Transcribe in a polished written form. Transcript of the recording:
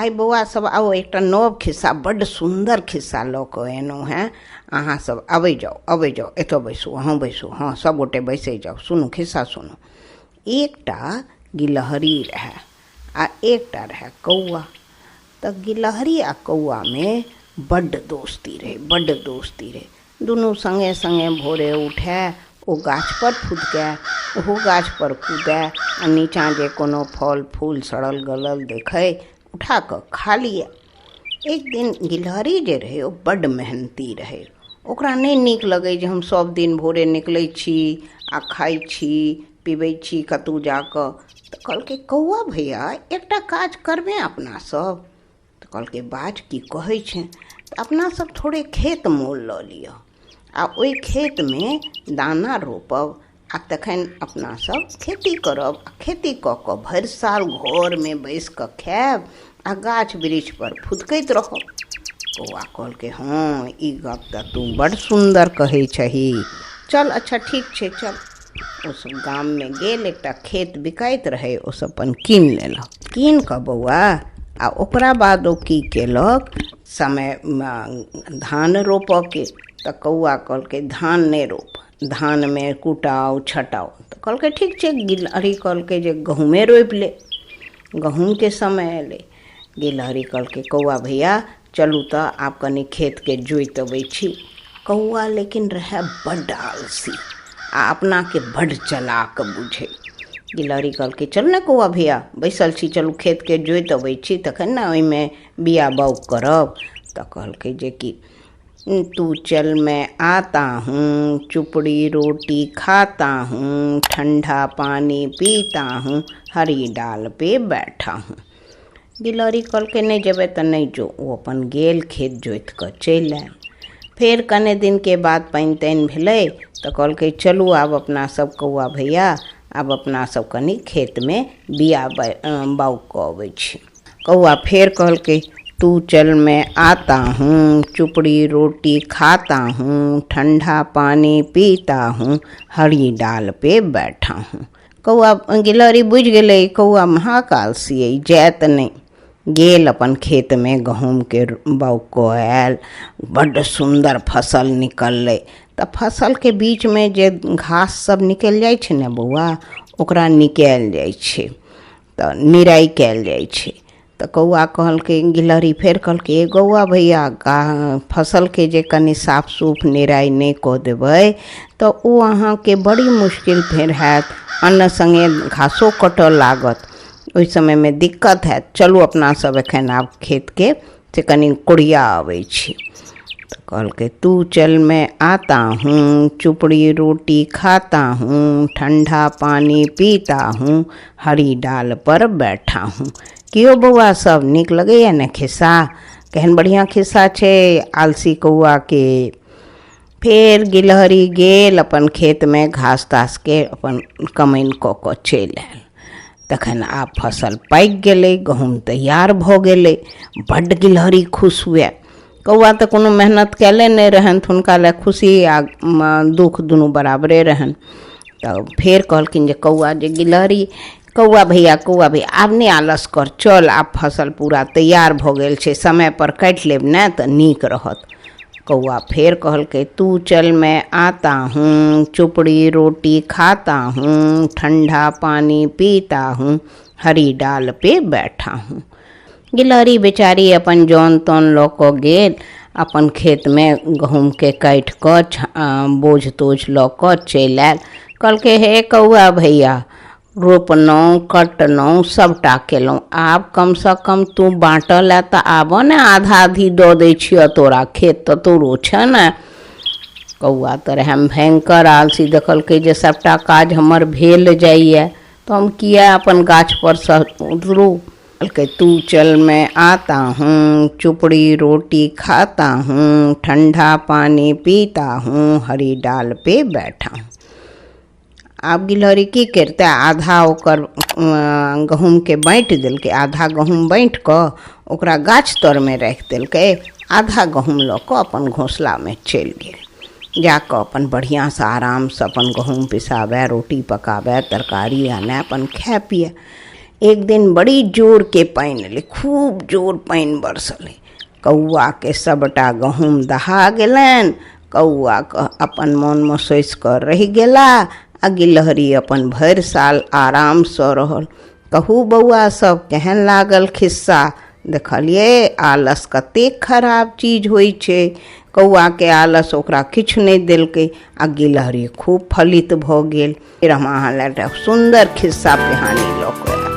आइ बौआ सब आउ, एकटा नव खिस्सा, बड्ड सुन्दर खिस्सा लऽ कऽ एलहुँ हेँ। अहाँ सब अबै जाउ, अबै जाउ, एतऽ बैसू, अहूँ बैसू, हँ सब गोटे बैसै जाउ, सुनू खिस्सा सुनू। एकटा गिलहरी रहए आ एकटा रहए कौआ। तऽ गिलहरी आ कौआमे बड्ड दोस्ती रहै, बड्ड दोस्ती रहै। दुनू सङ्गे सङ्गे भोरे उठए, ओ गाछपर फुदकए, ओहो गाछपर कूदए आ नीचाँ जे कोनो फल फूल सड़ल गलल देखै उठा कऽ खा लिअए। एक दिन गिलहरी जे रहै ओ बड्ड मेहनती रहै। ओकरा नहि नीक लगै जे हम सभ दिन भोरे निकलै छी आ खाइ छी पीबै छी कतहु जाकऽ। तऽ कहलकै, कौआ भैया, एकटा काज करबें अपना सब? तऽ कहलकै, बाज, की कहै छेँ? तऽ अपना सब थोड़े खेत मोल लऽ लिअ आ ओहि खेतमे दाना रोपब आ तखन अपना सब खेती करब आ खेती कऽ कऽ भरि साल घरमे बैसि कऽ खायब आ गाछ वृक्षपर फुदकैत रहब। कौआ कहलकै, हँ, ई गप तऽ तू बड्ड सुन्दर कहै छही, चल, अच्छा ठीक छै, चल। ओसभ गाममे गेल, एकटा खेत बिकाइत रहै, ओसभ अपन कीन लेलक। कीन कऽ बौआ आ ओकरा बाद ओ की केलक, समय धान रोपऽके तऽ कौआ कहलकै, धान नहि रोप, धानमे कुटाउ छटाउ। तऽ कहलकै, ठीक छै। गिलहरी कहलकै जे गहूँमे रोपि ले। गहूँमके समय अयलै, गिलहरी कहलकै, कौआ भैया, चलू तऽ आब कनि खेतके जोति अबै छी। कौआ लेकिन रहए बड्ड आलसी आ अपनाके बड्ड चलाक बुझै। गिलहरी कहलकै, चलू ने कौआ भैया, बैसल छी, चलू खेतके जोति अबै छी, तखन ने ओहिमे बिया बाउग करब। तऽ कहलकै जे कि तू चल मैं आता हूँ, चुपड़ी रोटी खाता हूँ, ठंडा पानी पीता हूँ, हरी डाल पे बैठा हूँ। गिलहरी कहलकै, नहि जेबै तऽ नहि जो। ओ अपन गेल, खेत जोति कऽ चलि आयल। फेर कने दिनके बाद पानि तानि भेलै तऽ कहलकै, चलू आब अपना सब कौआ भैया, आब अपना सब कनि खेतमे बिया बाउग कऽ अबै छी। कौआ फेर कहलकै, तू चल मैं आता हूँ, चुपड़ी रोटी खाता हूँ, ठंडा पानी पीता हूँ, हरी डाल पे बैठा हूँ। कौआ गिलहरी बुझि गेलै, कौआ महाक आलसी अइ, जायत नहि। गेल, अपन खेतमे गहूँमके बाउग कऽ आयल। बड्ड सुन्दर फसल निकललै। तऽ फसलके बीचमे जे घास सब निकलि जाइ छै ने बौआ, ओकरा निकालि जाइ छै, तऽ निराइ कयल जाइ छै। तऽ कौआ कहलकै, गिलहरी फेर कहलकै, ए कौआ भैया, फसलके जे कनि साफ सूफ निराइ नहि कऽ देबै तऽ ओ अहाँके बड़ी मुश्किल फेर हैत, अन्न सङ्गे घासो कटऽ लागत, ओहि समयमे दिक्कत हैत। चलू अपना सब एखन आब खेतके से कनि कोरिया अबै छी। तऽ कहलकै, तू चल मैं आता हूँ, चुपड़ी रोटी खाता हूँ, ठंडा पानी पीता हूँ, हरी डाल पर बैठा हूँ। कियो बौआ सब, नीक लगैए ने खिस्सा? केहन बढ़िआँ खिस्सा छै आलसी कौआके। फेर गिलहरी गेल, अपन खेतमे घास तासके अपन कमैन कऽ कऽ चलि आयल। तखन आब फसल पाकि गेलै, गहूँम तैयार भऽ गेलै। बड्ड गिलहरी खुश हुए। कौआ तऽ कोनो मेहनत कयले नहि रहनि, तऽ हुनका लए खुशी आ दुःख दुनू बराबरे रहनि। तऽ फेर कहलखिन जे कौआ जे गिलहरी, कौआ भैया, कौआ भैया, आब नहि आलस कर, चल, आब फसल पूरा तैयार भऽ गेल छै, समयपर काटि लेब ने तऽ नीक रहत। कौआ फेर कहलकै, तू चल मैं आता हूँ, चुपड़ी रोटी खाता हूँ, ठंडा पानी पीता हूँ, हरी डाल पे बैठा हूँ। गिलहरी बेचारी अपन जन तन लऽ कऽ गेल, अपन खेतमे गहूँमके काटि कऽ बोझ तोझ लऽ कऽ चलि आयल। कहलकै, हे कौआ भैया, रोपलहुँ, कटलहुँ, सभटा केलहुँ, आब कमसँ कम तू बाँटऽ लए तऽ आबऽ ने, आधा आधी दऽ दै छिअ तोरा, खेत तऽ तोरो छह ने। कौआ तऽ रहए भयङ्कर आलसी। देखलकै जे सभटा काज हमर भेल जाइए, तऽ हम किए अपन गाछपरसँ उतरू? कहलकै, तू चल मैं आता हूँ, चुपड़ी रोटी खाता हूँ, ठंडा पानी पीता हूँ, हरी डाल पे बैठा हूँ। आब गिलहरी की करितै? आधा ओकर गहूँमके बाँटि देलकै। आधा गहूँम बाँटि कऽ ओकरा गाछ तरमे राखि देलकै, आधा गहूँम लऽ कऽ अपन घोसलामे चलि गेल। जा कऽ अपन बढ़िआँसँ आरामसँ अपन गहूँम पिसाबय, रोटी पकाबय, तरकारी आनय, अपन खाय पियै। एक दिन बड़ी जोरके पानि एलै, खूब जोर पानि बरसलै। कौआके सभटा गहूँम दहा गेलनि। कौआके अपन मोनमे सोचि कऽ रहि गेला आ गिलहरी अपन भरि साल आरामसँ रहल। कहू बौआ सब, केहन लागल खिस्सा? देखलियै आलस कतेक खराब चीज होइ छै। कौआके आलस ओकरा किछु नहि देलकै आ गिलहरी खूब फलित भऽ गेल। फेर हम अहाँ लए एकटा सुन्दर खिस्सा पिहानी लऽ कऽ आयब।